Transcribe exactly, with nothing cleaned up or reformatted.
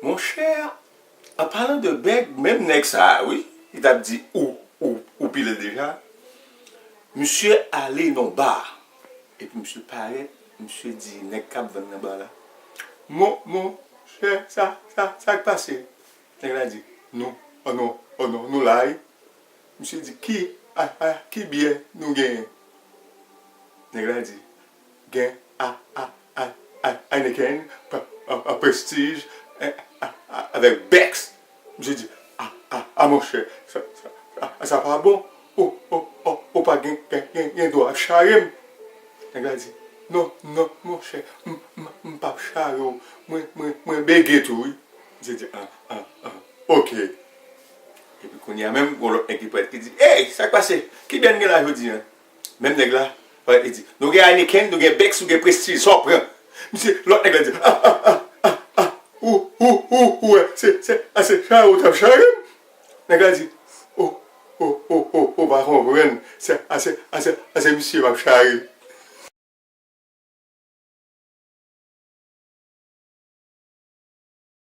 Monchè, an palan de bèg, menm nèg sa a, wi, ki t ap di ou, ou, ou pile deja, misye ale nan ba. Epi misye parèt, misye di nèg k ap vann nan ba la, "Mon, monchè, sa, sa, sa k pase?" Nèg la di, "Nou, oh non, oh non, nou la, wi." Misye di, "Ki, a, a, ki byè nou genyen?" Nèg la di, "Gen a, a, a, a, Heineken, pa, pa, pa, Prestige, eh, a, a, avèk Beck's." Misye di, "A, a, a, monchè, sa, sa, sa, sa pa bon. Ou, ou, ou, ou pa gen, gen, gen, gen dwa ap chare m." Nèg la di, "Non, non, monchè, m, m, m p ap chare w. Mwen, mwen, mwen bege tou, wi." Misye di, "An, an, an, oke." Epi kounye a menm, gon lòt nèg ki parèt ki di, "Ey, sa k pase? Ki byè n gen la jodi a?" Menm nèg la, parèt li di, "Nou gen Heineken, nou gen Beck's, nou gen Prestige, sa w pran?" Misye, lòt nèg la di, "A, a, a, a, a, ou, ou, ou, ou wè, se, se, a, se chare w t ap chare m?" Nèg la di, "O, o, o, o, ou pa konprann, se, a, se, a, se, a, se misye m ap chare."